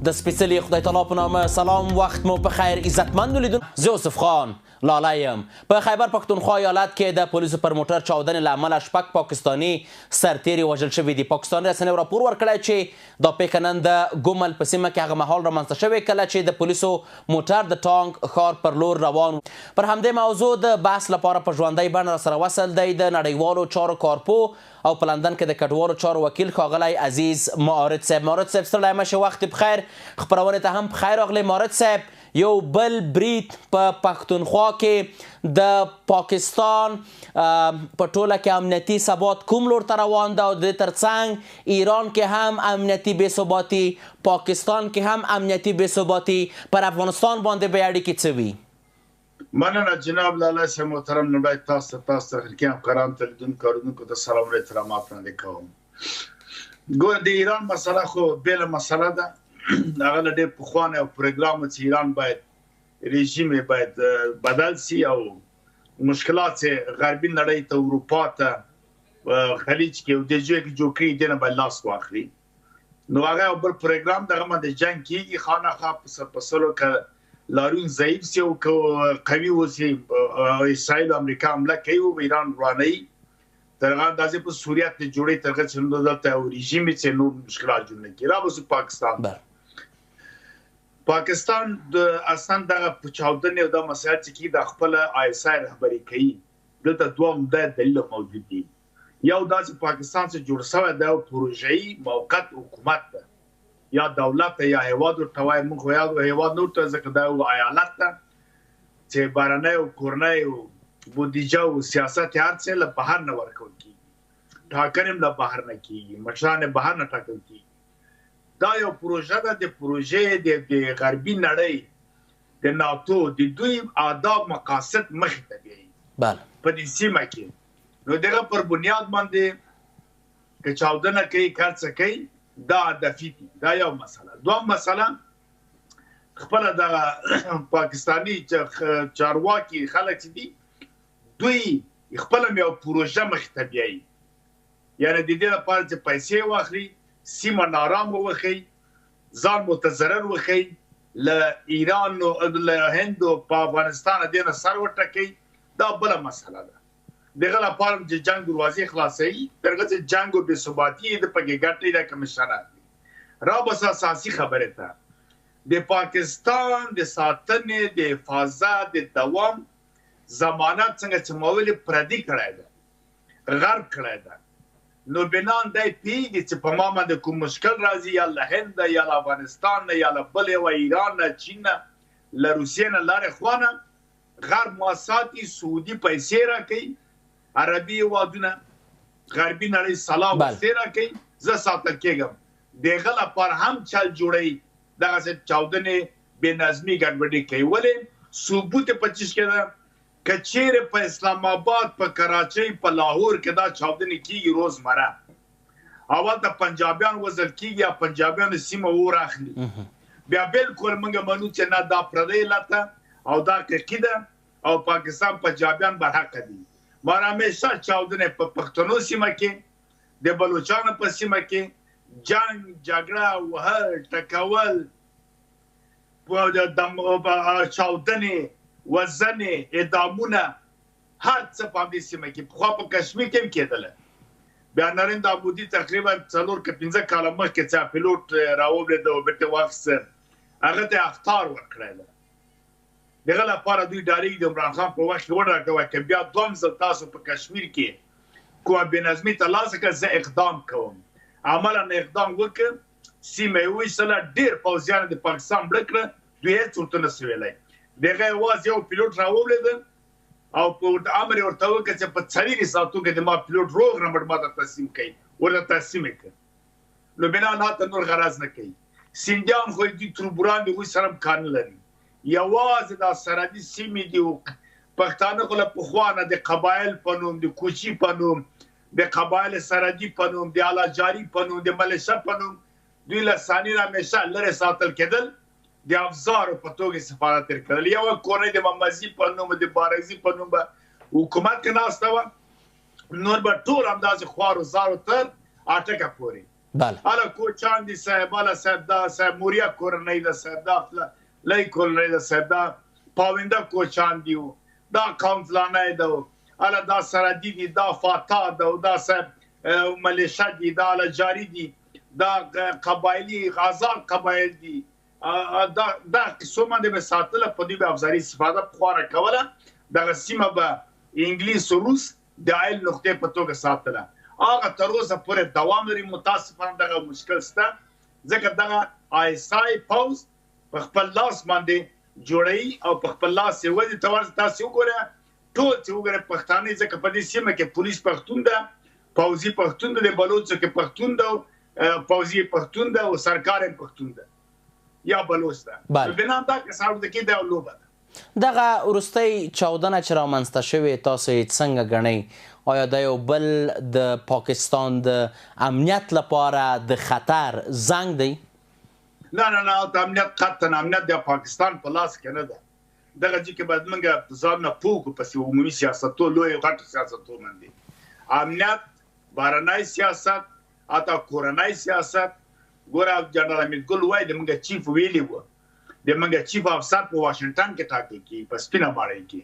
د سپېڅلي خدای تعالی په نامه سلام، وخت مو په خیر عزتمند لیدون. زه یوسف خان لالی یم. په خیبر پښتونخوا ایالت کې د پولیسو پر موټر چاودنې له امله شپږ پاکستاني سرتیري وژل شوي دي. پاکستاني رسنیو راپور ورکړی چې دا پېښه نن د ګومل په سیمه کې هغه مهال رامنځته شوې کله چې د پولیسو موټر د ټانک ښار پر لور روان. پر همدې موضوع د بحث لپاره په ژوندۍ بڼه راسره وصل دی د نړیوالو چارو کارپوه او په لندن کې د کډوالو چارو وکیل ښاغلی عزیز معارج صاحب. معارج صاحب ستړی مه شې، وخت دې پخیر، خپرونې ته هم پخیر راغلې. معارج صاحب، یو بل برید په پښتونخوا کې د پاکستان په ټوله کې امنیتي ثبات کوم لور ته روان ده، او د دې ترڅنګ ایران کې هم امنیتي بې ثباتي، پاکستان کې هم امنیتي بې ثباتي، پر افغانستان باندې به اړیکې څه وي؟ مننه جناب لالا صاحب محترم. لومړی تاسو ته، تاسو تخنیکي همکارانو ته، لیدونکو اورېدونکو ته سلام او احترامات وړاندې کوم. ګوره، د ایران مسله خو بېله مسله ده، هغه له ډېر پخوانی او پروګرام چې ایران باید رژیم یې باید بدل سي او مشکلات چې غربي نړۍ ته، اروپا ته، خلیج کې او د ځای کې جوړ کړي، دې نه باید لاس واخلي. نو هغه یو بل پروګرام دغه باندې جنګ کیږي، خامخا په سلو که لاریون ضعیف سي او که قوي اوسي، اسرائیل او امریکا حمله کوي او ایران ورانوي، تر هغه اندازې په سوریه ته جوړوي تر هغه چې نور دلته یو رژیم وي چې نور مشکلات جوړ نه کړي. را به سو پاکستان. پاکستان د اصلا دغه په چاودنې او دا مسایل چې کېږي، دا خپله آی اس آی رهبري کوي. دلته دوه عمده دلیل موجود دي. یو دا چې پاکستان چې جوړ شوی دا یو پروژه‌ای موقت حکومت ده، یا دولت ده یا هیواد ورته وایي، موږ خو یاد هیواد نه ورته، ځکه دا یو ایالت ده چې بهرنی او کورنی او بودیجه او سیاست هر څه له بهر نه ورکول کېږي، ټاکنې هم له بهر نه کېږي، مشران یې بهر نه ټاکل کېږي. دا یو پروژه ده، د پروژې د غربي نړۍ د ناتو د دوی آداب مقاصد مخې ته بیایي په دې سیمه کې. نو دغه پر بنیاد باندې که چاودنه کوي، که هر څه کوي، دا هدفي دي. دا یو مسله. دوهم مسله، خپله دغه پاکستاني چارواکي خلک چې دي، دوی خپله هم یو پروژه مخې ته بیایي، یعنې د دې لپاره چې پیسې واخلي، سیمه نارامه وښیي، ځان متضرر وښیي، له ایران او له هند او په افغانستان دې نه سر وټکوي. دا بله مسله ده. دغه لپاره چې جنگ دروازې خلاصوي، تر هغه چې جنگ او بې ثباتي د پکې ګټې ده کمیشن اخلي. را به اساسي خبرې ته، د پاکستان د ساتنې، د حفاظت، د دوام ضمانت څنګه چې ما ویلي پردي کړی ده، غرب کړی ده. نو بنان دی پوهېږي چې په ما باندې کوم مشکل راځي، یا له هند نه، یا له افغانستان نه، یا له بل یوه ایران نه، چین نه، له روسیې نه، لارې خوا نه، غرب ما ساتي، سعودي پیسې راکوي، عربي هېوادونه، غربي نړۍ سلا وسلې راکوي، زه ساتل کېږم. د هغه لپاره هم چل جوړوي، دغسې چاودنې، بې نظمي، ګډوډي کوي. ولې ثبوت یې په څه کې ده؟ که چیرې په اسلام آباد، په کراچۍ، په لاهور کې دا چاودنې کیږي روزمره، او هلته پنجابیان وزل کیږي یا پنجابیانو سیمه اور اخلي، بیا بالکل موږ منو چې نه، دا پردی علت ده او دا حقیقي ده او پاکستان پنجابیان برحقه دي. مګر همیشه چاودنې په پښتنو سیمه کې، د بلوچانو په سیمه کې، جنگ، جګړه، وهل، ټکول، چاودنې، وزنې، اعدامونه، هر څه په همدې سیمه کې. پخوا په کشمیر کې هم کېدله. بیا نریندرا مودي تقریبا 4 که 5 کاله مخکې چې پیلوټ راوبلېده او بېرته واخیسته، هغه ته اخطار ورکړی دی. دغه لپاره دوی ډارېږي. د عمران خان په وخت کې وډاکه وایي که بیا دوهم ځل تاسو په کشمیر کې کومه بې نظمي ته لاسه کړه، زه اقدام کوم. عملاً اقدام وکړ، سیمه یې وویشتله، ډېر پوځیان د پاکستان مړه کړه، دوی هېڅ ورته نه سو ویلی. دغه یوازې یو پیلوټ راوبلېده او په ورته امر یې ورته وکړ چې په 24 ساعتو کې د ما پیلوټ روغ رمټ ما ته تسلیم کړئ، ورته تسلیم یې کړ. نو بنا هلته نور غرض نه کوي. سندیان خو دوی تربوران دي، هغوی سره هم کار نه لري. یوازې دا سرحدي سیمې دي او پښتانه خو له پخوا نه د قبایل په نوم، د کوچي په نوم، د قبایل سرحدي په نوم، د الاجاري په نوم، د ملیشه په نوم، دوی له ثاني نه همیشه لرې ساتل کېدل، د افزارو په توګه استفاده ترې کړل. یوه کورنۍ د ممزي په نوم، د بارکزي په نوم به حکومت کې ناسته وه، نور به ټول همداسې خوارو زارو تر اټکه پورې. بله. هله کوچان دي صاحب، هله صاحب دا صاحب موریا کورنۍ ده صاحب، دا لۍ کورنۍ ده صاحب، دا پاونده کوچان دي، دا قوم فلانی ده، هله دا سردي دي، دا فاتا ده، دا صاحب ملیشه دي، دا هله جاري دي، دا قبایلی آزاد قبایل دي. دا دا قصو باندې به ساتله، په دې به افزاري استفاده خواره کوله. دغه سیمه به انګلیس او روس د عایل نقطې په توګه ساتله. هغه تر اوسه پورې دوام لري. متاسفانه دغه مشکل شته، ځکه دغه آی اس آی پوځ په خپل لاس باندې جوړوي او په خپل لاس یې وځي. ته ورته تاسې وګوره، ټول چې وګوره پښتانه، ځکه په دې سیمه کې پولیس پښتون ده، پوځي پښتون ده، د بلوڅو کې پښتون ده، پوځي پښتون ده او سرکار هم پښتون ده یا بلوڅ ده. بنا دا کسان ورته کې دا لوبه ده. دغه وروستۍ چاودنه چې رامنځته شوې تاسو یې څنګه ګڼئ؟ آیا دا یو بل د پاکستان د امنیت لپاره د خطر زنګ دی؟ نه نه نه، د امنیت قطعا امنیت د پاکستان په لاس کې نه ده. دغه چې باید موږ ځان نه پوه کړو په عمومي سیاستو، لوی غټ سیاستو باندې. امنیت، بهرنی سیاست، حتی کورنی سیاست. ګوره جنرال امیر ګل وایي د موږ چیف ویلي وو، د موږ چیف افسر په واشنګټن کې ټاکل کېږي، په سپینه ماڼۍ کې.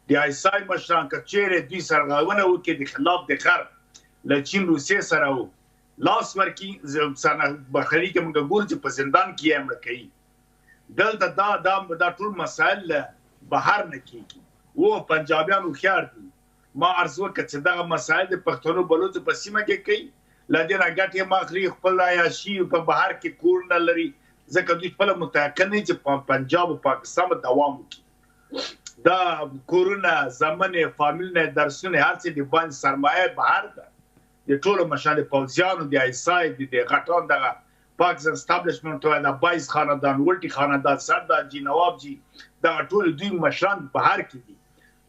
د آی اس آی مشران که چیرې دوی سرغړونه وکړي د خلاف د غرب له چین روسیې سره و لاس ورکړي، بخاري کې موږ ګورو چې په زندان کې یې مړه کوي. دلته دا دا دا ټول مسایل له بهر نه کېږي. و پنجابیان هوښیار دي. ما عرض وکړ چې دغه مسایل د پښتنو بلوڅو په سیمه کې کوي، له دې نه ګټې هم اخلي، خپل عیاشي په بهر کې کورونه لري، ځکه دوی خپله متیقن دي چې پنجاب او پاکستان به دوام وکړي. دا کورونه، زمنې، فامیلونه، درسونه، هر څه د باندې سرمایه بهر ده. د ټولو مشران، د پوځیانو، د آی اس آی، د غټان دغه پاکستان اسټابلیشمنټ وایي، د بایز خاندان، ولټي خاندان، سردار جي، نواب جي، دغه ټول دوی مشران بهر کې دي.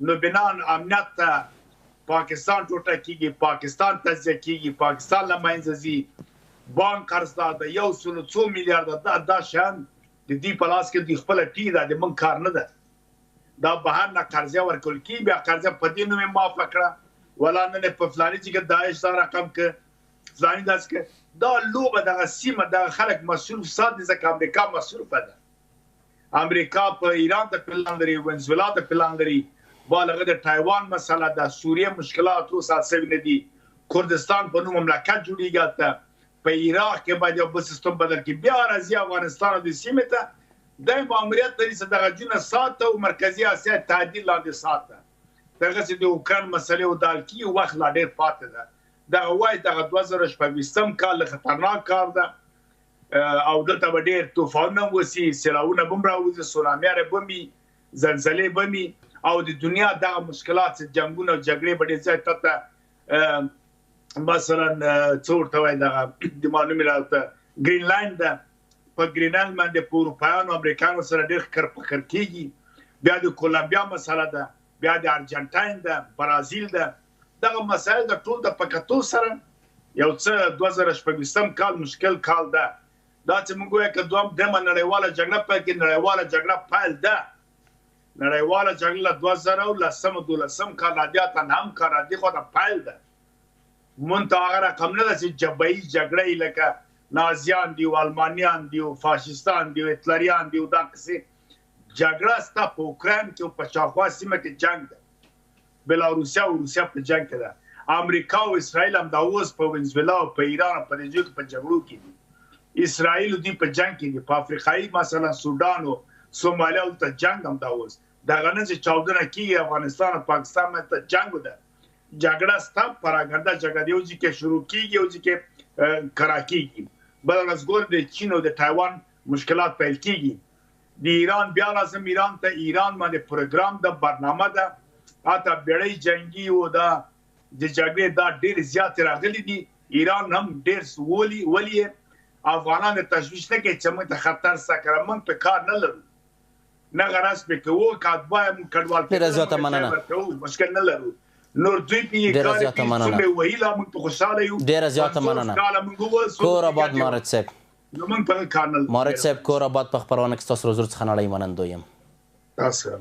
نو بنا امنیت ته پاکستان ټوټه کېږي، پاکستان تجزیه کېږي، پاکستان له منځه ځي، بانک قرضدار ده یو سل څو میلیارده. دا شیان د دوی په لاس کې دوی خپله ټي ده، د موږ کار نه ده. دا بهر نه قرضه ورکول کېږي، بیا قرضه په دې نوم یې معافه کړه، ولا نن یې په فلاني چې کې داعش دا رقم که فلاني داسې که. دا لوبه، دغه سیمه، دغه خلک مصروف ساتي، ځکه امریکا مصروفه ده. امریکا په ایران ته پلان لري، ونزولا ته پلان لري، بالغه د تایوان مسله ده، سوریه مشکلات اوس حل شوي نه دي، کردستان په نوم مملکت جوړېږي هلته، په عراق کې باید یو بل سیستم بدل کړي، بیا راځي افغانستان او د سیمې ته. دی ماموریت لري چې دغه جونه ساته او مرکزي اسیا تعدیل لاندې ساته. دغسې د اوکراین مسلې او دال کېږي، وخت لا ډېر پاتې ده. دغه وایي دغه 2026 کال خطرناک کال ده او دلته به ډېر طوفانونه هم وسي، سیلاوونه به هم راوځي، سونامیانې به هم وي، زلزلې به هم وي، او د دنیا دغه مشکلات چې جنګونه او جګړې به ډېر زیات ته مثلا څه ورته وایي دغه د معلومې راته ګرینلینډ ده، په ګرینلینډ باندې په اروپایانو امریکایانو سره ډېر خر په خر کېږي. بیا د کولمبیا مسله ده، بیا د ارجنټاین ده، برازیل ده. دغه مسایل د ټول د په کتو سره یو څه 2026 کال مشکل کال ده. دا چې موږ وایو که دوهم درېیمه نړیواله جګړه پیل کړي، نړیواله جګړه پیل ده. نړیواله جګړه له 2010 12 کال را دې ته هم کال را دې خوا ته پیل ده. مونږ ته هغه رقم نه ده چې جبهي جګړه یې لکه نازیان دي او المانیان دي او فاشیستان دي او هتلریان دي او دا قصې. جګړه سته په اوکراین کې او په شاوخوا سیمه کې جنګ ده، بلاروسیا او روسیا په جنګ کې ده، امریکا او اسرائیل هم دا اوس په ونزویلا او په ایران او په دې ځایو کې په جګړو کې دي. اسرائیل دوی په جنګ کې دي، په افریقایي مثلا سودان او سومالیا هلته جنګ هم دا اوس دغه نن چې چاودنه کېږي افغانستان او پاکستان باندې ته جنګ ده. جګړه سته، پراګنده جګړه یو ځای کې شروع کېږي، یو ځای کې کرا کېږي. بله ورځ ګوره د چین او د تایوان مشکلات پیل کېږي. د ایران بیا راځم ایران ته، ایران باندې پروګرام ده، برنامه ده، حتی بیړۍ جنګي او دا د جګړې دا ډېر زیاتې راغلي دي. ایران هم ډېر ولي افغانان د تشویش نه کوي چې موږ ته خطر سته، که موږ په کار نه لرو، نه غرض پې کوو، که اتباع موږ کډوال ډېره زیاته مننه، مشکل نه لرو. نور دوی پې ډېره زیاته مننه، څومره وهي لا موږ په خوشحاله یو. ډېره زیاته مننه، کور آباد مارد صاحب. نو موږ په کار نه لرو. مارد صاحب کور آباد. په خپرونه کې ستاسو حضور څخه نړۍ منندوی یم. تاسو.